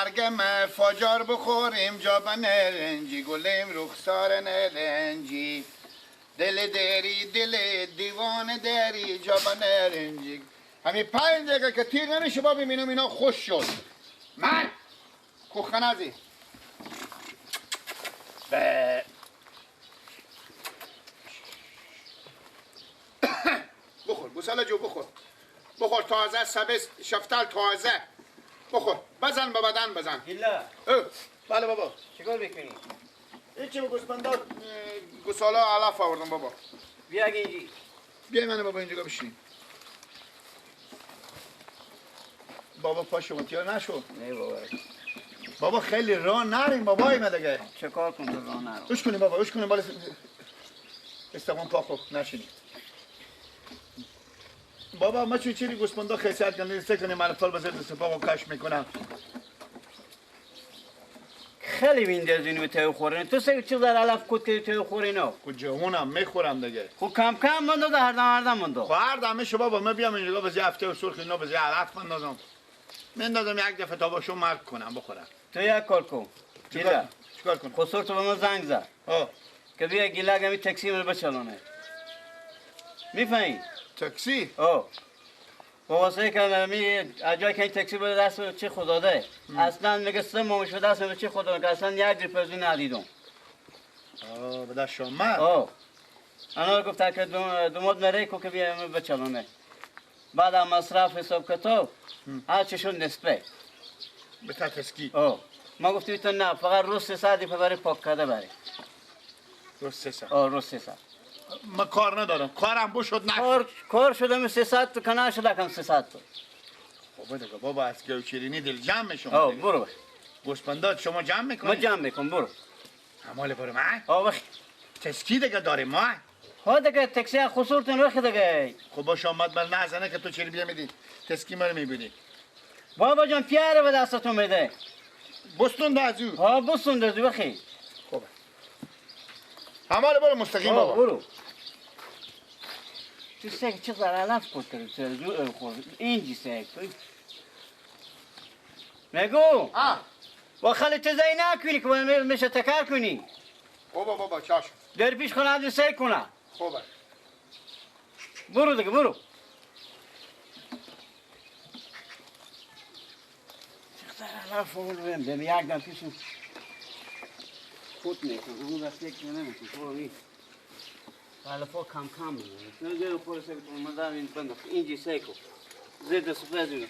مرگم فاجار بخوریم جابن رنجی گلیم رخسار نرنجی دل دری دل دیوان دری جابن رنجی. همین 5 دقیقه که تیر نمیشه بابا ببینم اینا خوش شد. من کوخنازی بخور گوساله جو بخور بخور تازه سبز شفتال تازه بخور بزن به بدن بزن. هلا بله بابا چیکار میکنی؟ هیچی به گوسفندا گوساله علف آوردم بابا. بیا اینجی. بیا من بابا اینجا بشینیم. بابا پاشو متیا نشو. نه بابا. بابا خیلی راه نریم بابای من دیگه. چه کار کنم راه نرم؟ گوش کنیم بابا گوش کنیم بالا استقام پا خوب نشینیم. بابا ما چی چیزی گوسفندا خیسیت کنیم سه کنیم مال بزرگ سپاقو کش میکنم. خیلی میندازینی به تیو خورین تو سه چیز در علف کت که تیو خورینو. خب جوونم میخورم دیگه. خب کم کم مندو ده هر دم هر دم مندو. خب هر دم میشه بابا من بیام اینجا بزی هفته و سرخ اینا بزی علف مندازم. مندازم یک دفعه تا باشو مرگ کنم بخورم. تو یک کار کن. چیکار چیکار کنم؟ خسرو تو به من زنگ زد. که بیا گیلک همی تاکسی رو بچلونه. میفهمی؟ تاکسی؟ آه. با واسه که می جایی که این تاکسی بده دست چه خدا ده. اصلا میگه 3 ماه شده دست چه خدا که اصلا یک ریپرزی ندیدم. آه به دست شما. آه. انا گفت که دوماد مره کو که بیا بچلونه. بعد هم مصرف حساب کتاب هر چی شد نصفه. به تسکی. آه. ما گفتیم تو نه فقط روز 300 برای پاک کرده بری. روز 300. آه روز 300. من کار ندارم کارم بو شد نشد کار شدم 300 تو کنار شده کم 300 تو. خب دیگه بابا از گوشیرینی دل جمع میشم. آه برو گوسفندات شما جمع میکنی؟ ما جمع میکنم برو. همال برو من؟ آه بخ تسکی دیگه داریم ما. ها دیگه تاکسی خسورتون رخ دیگه. خب باش آمد بر نزنه که تو چری بیا میدی تسکی منو میبینی. بابا جان پیاره به دستتون میده. بستون دازو. ها بستون دازو بخی. خوبه. همال برو مستقیم بابا. برو. تو سگ چه علف کت کرد سر خورد اینجی سگ نگو با خالی تزایی نکنی که باید میشه تکر کنی. خوبه بابا چشم. در پیش خونه از سگ کنه. خوبه برو دیگه برو. چه علف آوردم دم یک دم پیشم خود میکنم اون دست یک نمیکنم برو. علفا کم کم می‌کنه. نه جای خود سگ مدام این بند اینجی سگو زید سپزینو.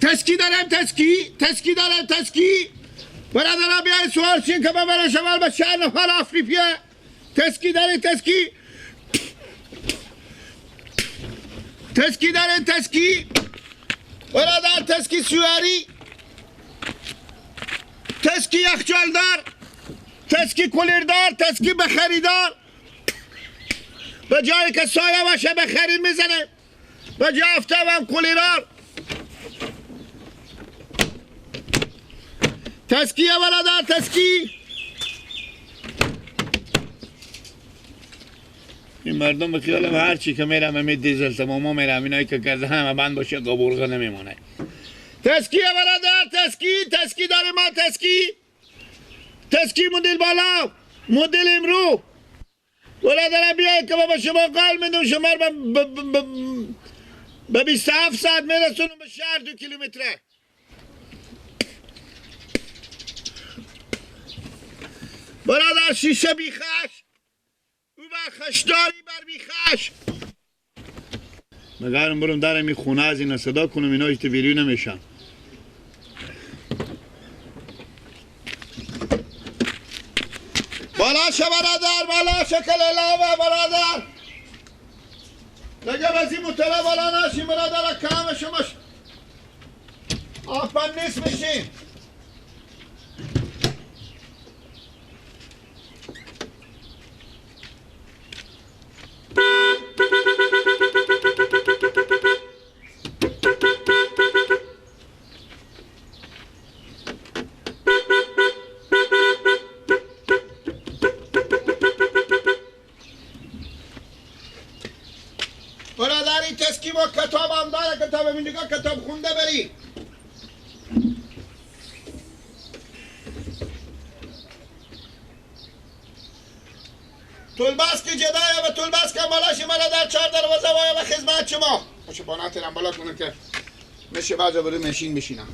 تسکی دارم تسکی تسکی دارم تسکی برادرها بیاین سوار شین که من برای شمال به شهر نفر افریقیا. تسکی داره تسکی تسکی داره تسکی برادر تسکی سواری تسکی یخچالدار تسکی کولردار تسکی بخریدار به جایی که سایه باشه بخرید میزنه به جای افتاب هم کولرار تسکی برادر تسکی. این مردم به خیالم هر چی که میرم همه دیزل تماما میرم اینایی که کرده همه بند باشه قبورغه نمیمونه. تسکی برادر تسکی تسکی داره ما تسکی تسکی مدل بالا مدل امرو برادر بیاید که بابا شما قول میدم شما رو به 27 ساعت میرسونم به شهر 2 کیلومتره. برادر شیشه بیخش او بر خشداری بر بیخش. مگرم برم در می خونه از اینا صدا کنم اینا ایت ویریو نمیشن. بالا شه برادر بالا شه کلالاوه برادر دیگه بزی مطلع بالا نشیم برادر کم شما آفن نیست میشیم. تسکی با کتاب هم داره، کتاب اینجا کتاب خونده بری. طولباز که جدایه و طولباز که بالا شما در چهار دروازه وایه و خدمت شما. باشه بانات بالا کنه که میشه بعضا برو مشین بشینم.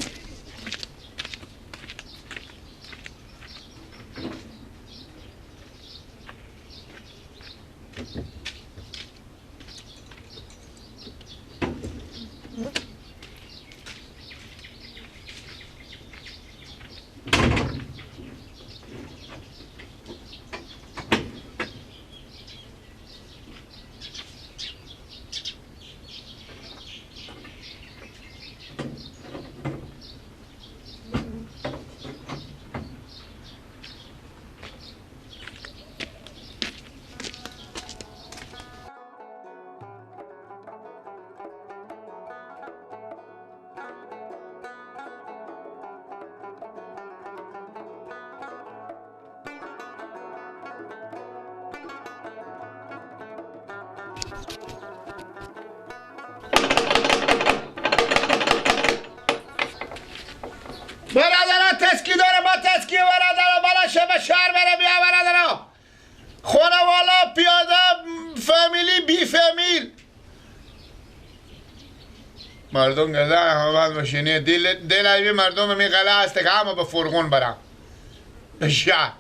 برادرها تسکی داره، با تسکی برادرها بالا شب شهر بره بیا برادرها. خونه والا پیاده فامیلی بی فامیل مردم گزه همه باید ماشینی دل ایوی مردم می غله هست که همه به فرغون برم به شهر.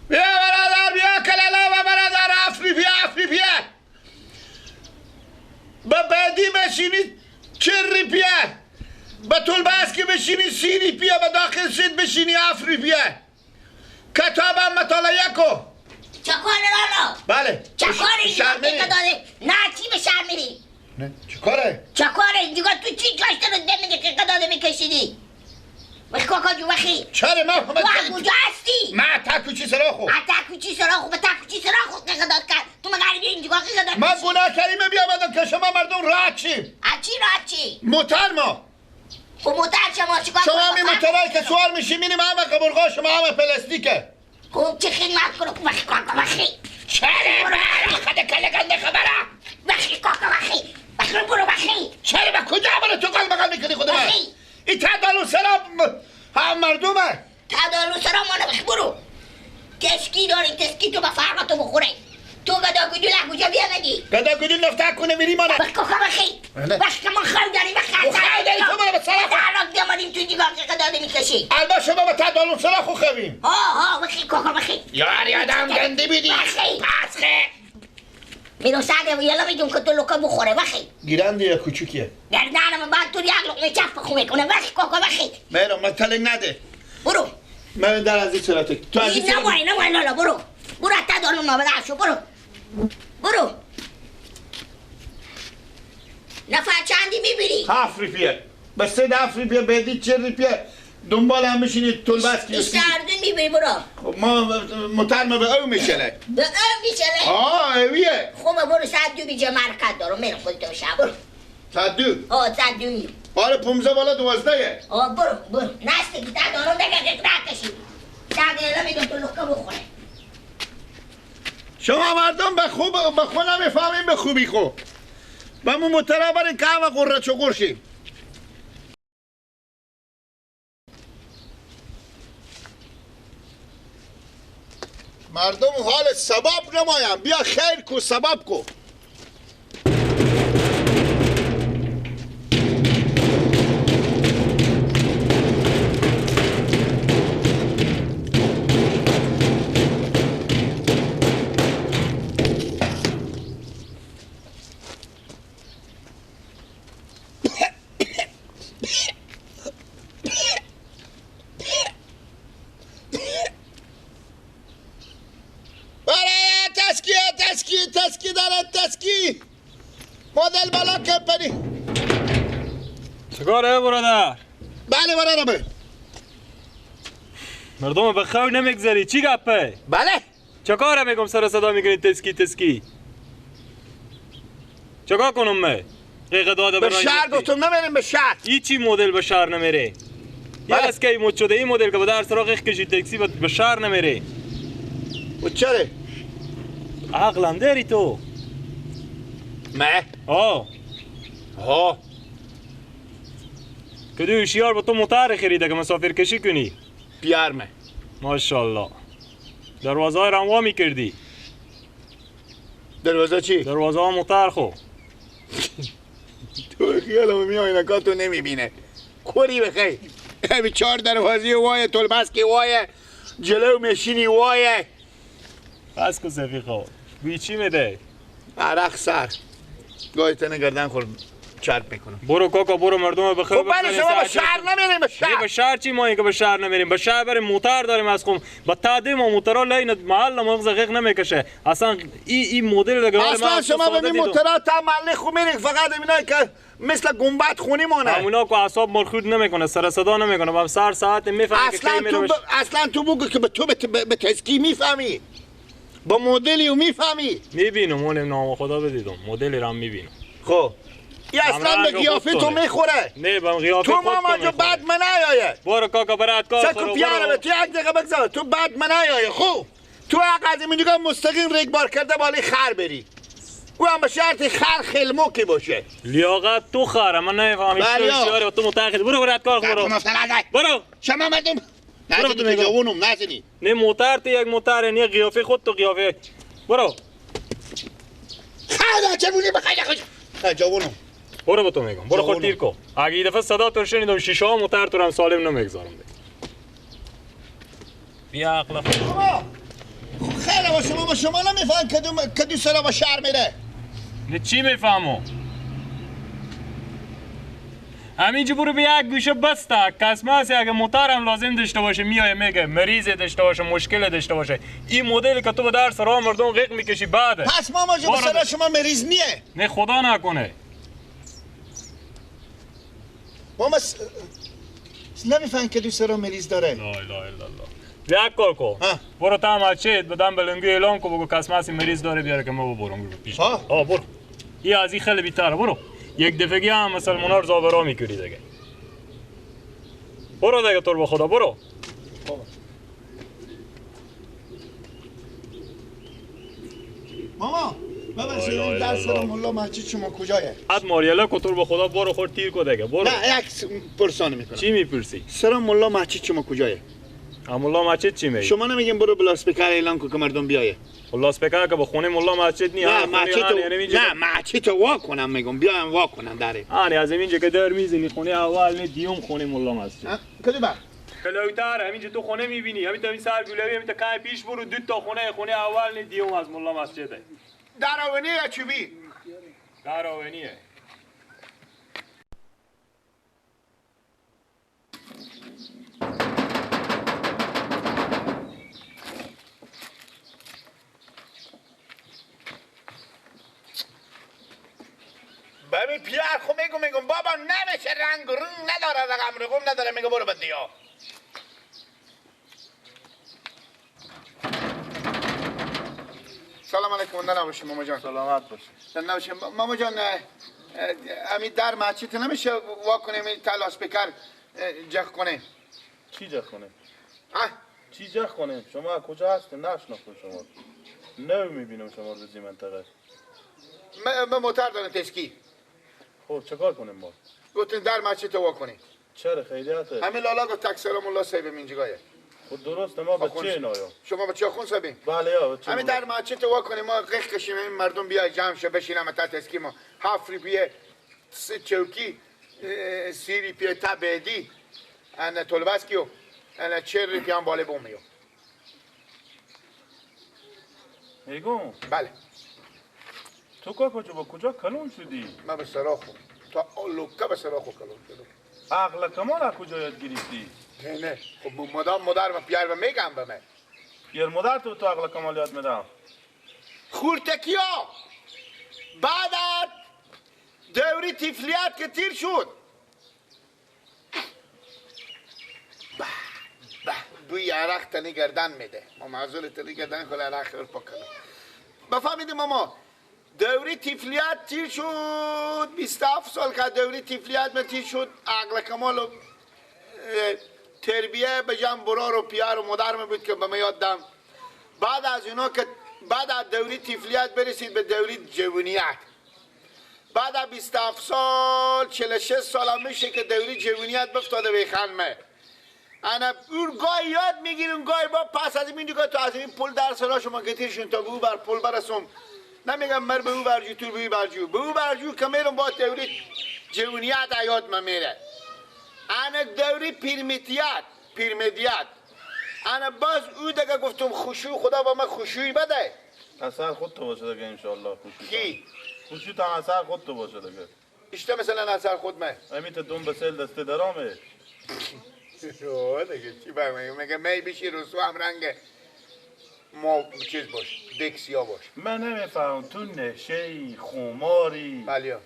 بیا برادر بیا کلالا و برادر افری بیا افری بیا به بعدی ماشینی چر بیا به طول بس که بشینی سیری پیا به داخل سید بشینی افری پیا کتابم مطالعه کو. چکاره لالا؟ بله چکاره اینجا داده؟ نه چی به شهر میری؟ نه چکاره؟ چکاره اینجا تو چی جاشته رو دم میگه که داده میکشیدی؟ وخی کاکا جو وخی چرا من تو از کجا هستی؟ من تکوچی سراخو تکوچی سراخو به تکوچی سراخو که داد کرد تو مگر اینجا که داد من گناه کریمه بیامدم که شما مردم راحت شیم. از چی راحت چی؟ موتر ما خب موتر شما چیکار شما می موترایی که سوار میشی میریم همه قبرغا شما همه پلاستیکه. خب چه خدمت کنم؟ وخی کاکا وخی چرا خود کله گنده خبره وخی کاکا وخی وخی برو وخی چرا به کجا برو تو قلب بغل میکنی خود من این تدالو سرا هم مردمه تدالو سرا مانه وخی برو تسکی داری تسکی تو به فرقا تو بخوره تو گدا گدول کجا بیامدی؟ گدا گدول نفته کنه میری مانه وخی کاکا وخی وخی ما خواهی داریم وخی خواهی داری تو برو به سراخ سراخ بیامدیم تو دیگاه که داده میکشی البا شما به تدالو سراخ خویم ها ها وخی کاکا وخی یار یادم گنده بیدی وخی پسخه میرو ساده یلا میدون که تو لوکا بخوره وخی گیرنده یا کوچوکیه گردنم بعد تو یک لقمه چپ خومه کنه وخی کاکا وخی میرم من تلنگ نده برو من در از این صورت تو از این نمای نمای لالا برو برو تدالو ما بده شو برو برو نفر چندی میبینی؟ 7 روپیه به 3 روپیه بدی 4 روپیه دنبال هم میشینی طول بس که سردون میبینی برو. خب ما مترمه به او میشله به او میشله؟ آه اویه. خب برو ساعت 2 بیجا مرکز دارم میرم خودتو شب برو ساعت 2؟ آه ساعت 2 میرم. آره 15 بالا 12 آه برو برو نسته که تا دارم دقیقه نکشی دقیقه میدم تو لکه بخوره. شما مردم به خوب به خود نمیفهمیم به خوبی خو به مو متره برین که همه قره چقر شیم. مردم حال سبب نمایم بیا خیر کو سبب کو. تسکی داره تسکی مدل بالا کمپنی. چکاره برادر؟ بله برادر بله. مردم به خاک نمیگذری چی گپه؟ بله چکاره میگم سر صدا میکنی تسکی تسکی چکار کنم من؟ قیقه داده به شهر گفتم نمیریم به شهر. ای چی مدل به شهر نمیره؟ یه از که مد شده این مدل که به در سراغ کشید تاکسی به شهر نمیره. و چرا؟ عقلم داری تو؟ ما؟ آه ها کدو هوشیار با تو موتر خریده که مسافر کشی کنی؟ پیارمه. ماشاءالله. دروازه های رم میکردی. دروازه چی؟ دروازه ها موتر خو. تو خیالم میای نکا تو نمیبینه. کوری بخیر. همین 4 دروازه وای تلبسکی وای جلو مشینی وای. بس کو سفیقو. بوی چی میده؟ عرق سر. گاهی تنه گردن خور چرب میکنم. برو کاکا برو مردم بخیر. خب بله شما به شهر نمیریم. به شهر نه، به شهر چی؟ ما اینکه به شهر نمیریم. به شهر بریم موتر داریم از خم با تعدی ما موترا لین محل ما غیق نمیکشه اصلا. ای مدل دیگه اصلا شما به این موترا تا محله خو میرین فقط اینا که مثل گنبد خونی مونه. همونا که اعصاب مرخود نمیکنه، سر صدا نمیکنه. با سر ساعت میفهمی اصلا تو اصلا تو بگو که به تو به تسکی میفهمی، با مدلی و میفهمی. میبینم اونم نام خدا بدیدم مدلی رو میبینم. خب ای اصلا به قیافه تو میخوره. نه به قیافه تو ماما جو بعد من نیایه. برو کاکا برات کار خورو. پیاره به تو یک دقیقه بگذار. تو بعد من نیایه. خب تو از اینجا مستقیم رگبار کرده بالای خر بری. او هم به شرط خر خلموکی باشه. لیاقت تو خره من نمیفهمم. هوشیاری تو متأخر. برو برات کار برو. برو. شما مردم نزنی جوونم نزنی. نه موتر تو یک موتر نه قیافه خود تو قیافه. برو. خدا چمونی بخیر خوش. جوونم برو به تو میگم برو خود تیر کو. اگه این دفعه صدا تو شنیدم شیشه ها موتر تو هم سالم نمیگذارم. بیا عقل خود. خیلی با شما با شما نمیفهم کدو سرا با شهر میره. نه چی میفهمو؟ همینجا برو به یک گوشه بسته کسمه هست. اگه موتر هم لازم داشته باشه میایه میگه مریض داشته باشه مشکل داشته باشه. این مدلی که تو به درس راه مردم غیق میکشی بعده. پس ماما جو سرا شما مریض نیه؟ نه خدا نکنه. ماما نمیفهم که دو سرا مریض داره. لا اله الا الله. یک کار کو برو تا مسجد بدم بلنگو اعلان کو بگو کس مریض داره بیاره که ما ببرم پیش. ها برو. این از این خیلی بیتره. برو یک دفعگی هم مسلمونا رو زابرا میکری دیگه. برو دیگه تو به خدا برو. ماما ببخشید در سر ملا مسجد شما کجایه؟ حد ماریالا کتور به خدا برو خور تیر کو دیگه برو. نه یک پرسان میکنم. چی میپرسی؟ سر ملا مسجد شما کجایه؟ ملا مسجد چی میگی؟ شما نمیگین برو بلاسپیکر اعلان کو که مردم بیایه. بلاسپیکر که با خونه ملا مسجد نی. نه مسجد نه مسجد وا کنم میگم بیایم وا کنم داره. آنی از اینجا که در میزنی خونه اول نه دیوم خونه ملا مسجد. کدوم بر؟ کلوتر همینجا تو خونه میبینی همین تا این سر گولوی همین تا کای پیش برو دو تا خونه خونه اول نه دیوم از ملا مسجده. دراونی یا چوبی؟ دراونیه. ببین پیر خو میگم بابا نمیشه رنگ رنگ نداره رقم رقم نداره میگم برو بدیا. سلام علیکم. نباشی ماما جان. سلامت باشی. نباشی ماما جان. همین در مسجد نمیشه وا کنیم این تلاش بکر جخ کنه. چی جخ کنه؟ ها؟ چی جخ کنه؟ شما از کجا هستین؟ نشناختم شما. نمیبینم شما رو زی منطقه. من موتر دارم تسکی. خب چه کار کنیم ما؟ گفتین در مسجد وا کنیم. چرا خیریته؟ همین لالا گفت تک سلام الله صاحب اینجاگاهه. خب درست ما بچه اینا. شما بچه خون صاحبین؟ بله یا بچه. همین در مسجد وا کنیم ما قخ کشیم این مردم بیای جمع شه بشینم تا تسکی ما 7 روپیه چوکی 30 روپیه تبدی انا تولباسکیو انا 40 روپیه هم بالا بومیو. میگم بله. تو کجا با کجا کلون شدی؟ من به سراخو تا لوکه به سراخو کلون شدم. عقل کمال از کجا یاد گرفتی؟ نه نه خب مدام مادر و پیر و میگم به من. پیر مادر تو عقل کمال یاد میدم. خورتکی ها بعد از دوری تیفلیت که تیر شد به بوی عرق تنی گردن میده. ما معذور تنی گردن کل عرق رو پاک کنم. بفهمیدیم ماما دوری تیفلیت تیر شد 27 سال که دوری تیفلیت من تیر شد عقل کمال و تربیه به جمع برار و پیار و مادر می بود که به من یاد دم. بعد از اینا که بعد از دوری تیفلیت برسید به دوری جوونیت. بعد از 27 سال 46 سال میشه که دوری جوونیت بفتاده به خنمه. انا اون گای یاد میگیرون گای با پس از این دیگه تو از این پول در سرا شما گتیرشون تا به او بر پول برسم. نمیگم مر به او برجو تو به او برجو. به او برجو که میرم با دوری جوونیت یاد من میره. انا دوری پیرمدیت انا باز او دیگه گفتم خوشو خدا با من خوشوی بده. اثر خود تو باشه دیگه انشالله. خوشو کی؟ خوشو تا اثر خود تو باشه دیگه. اشته مثلا اثر خود من امیت دوم به سیل دسته درامه. دیگه چی برمیگه؟ میگه می بشی رسو هم رنگ ما چیز باش دکسیا باش. من نمیفهم تو نشه خماری. بله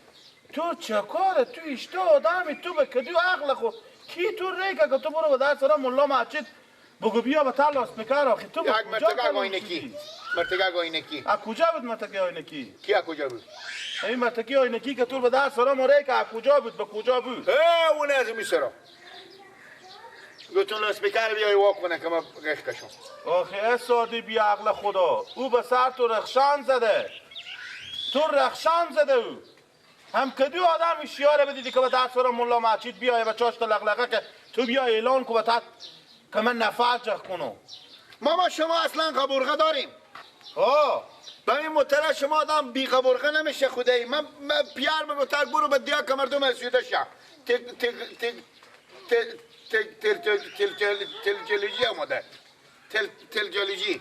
تو چه کاره؟ تو اشته آدمی تو به کدو عقل خود کی تو ریکه که تو برو به در سرا ملا مسجد بگو بیا به تل اسپیکر. آخه تو یک مرتکه آینکی. مرتکه آینکی از کجا بود؟ مرتکه آینکی کی از کجا بود؟ این مرتکه آینکی که تو به در سرا مریکه از کجا بود؟ به کجا بود؟ اون از می سرا گفتون اسپیکر بیای وا کنه که من رخ کشم. آخه اسادی بی عقل خدا او به سر تو رخشان زده. تو رخشان زده او هم کدو آدم شیاره بدیدی که به در سرا ملا مسجد بیای به چاشت لغلقه که تو بیا اعلان کو به تحت که من نفر جخ کنم. ماما شما اصلا قبرغه داریم. آه به این مطلع شما آدم بی قبرغه نمیشه خدایی. من پیار میگفتر برو به دیا که مردم اسیده شه. تک تک تک تک تک تلجلجی آمده. تلجلجی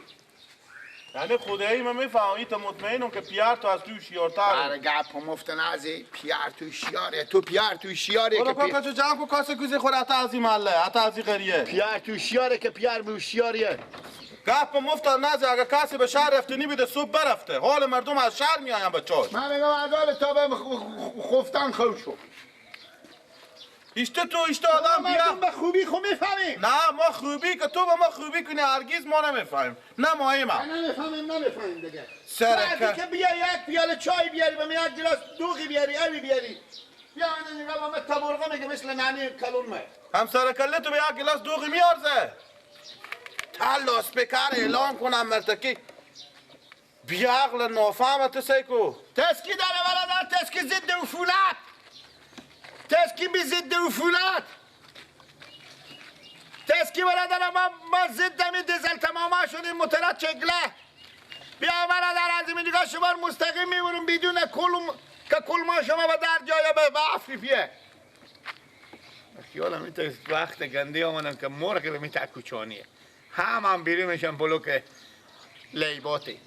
یعنی خدایی من میفهمی تا مطمئنم که پیار تو از توی شیارتر. آره گپ مفت نزی. پیار تو شیاره. تو پیار تو شیاره که پیار تو جمع کو کاسه کوزه خور حتی از این محله حتی از این قریه. پیار تو شیاره که پیار به شیاریه. گپ مفت نزی. اگه کسی به شهر رفتنی بده صبح برفته. حال مردم از شهر میایم به چاش. من میگم از تا به خفتن خوشو. اشته تو اشته آدم بیا به خوبی خو میفهمیم. نه ما خوبی که تو به ما خوبی کنی هرگز ما نمیفهمیم. نه ماهی ما نمیفهمیم دیگه. سرکه که بیا یک پیاله چای بیاری به من یک گلاس دوغی بیاری اوی بیاری. بیا من نگاه با من تبرقه میگه مثل نانی کلون می. هم سرکله تو به یک گلاس دوغی میارزه. تلاس بکر اعلام کنم مرتکی بی عقل نافهم تو سیکو. تسکی داره برادر تسکی ضد عفونت. تسکی بی ضد عفونت. تسکی برادر ما ضد می دیزل تماما شدیم مترد چگله. بیا برادر از این نگاه شما مستقیم میبرم بدون کلم که کلما شما به در جای به افریقیه. خیالم این وقت گنده آمدم که مرغ به میتر کوچانیه. هم بیرونشم بلوک لیباتی.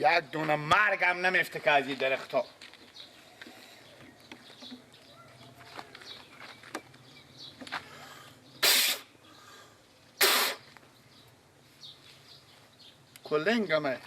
یک دونه مرگم نمیفته که از این درخت ها. کلنگمه.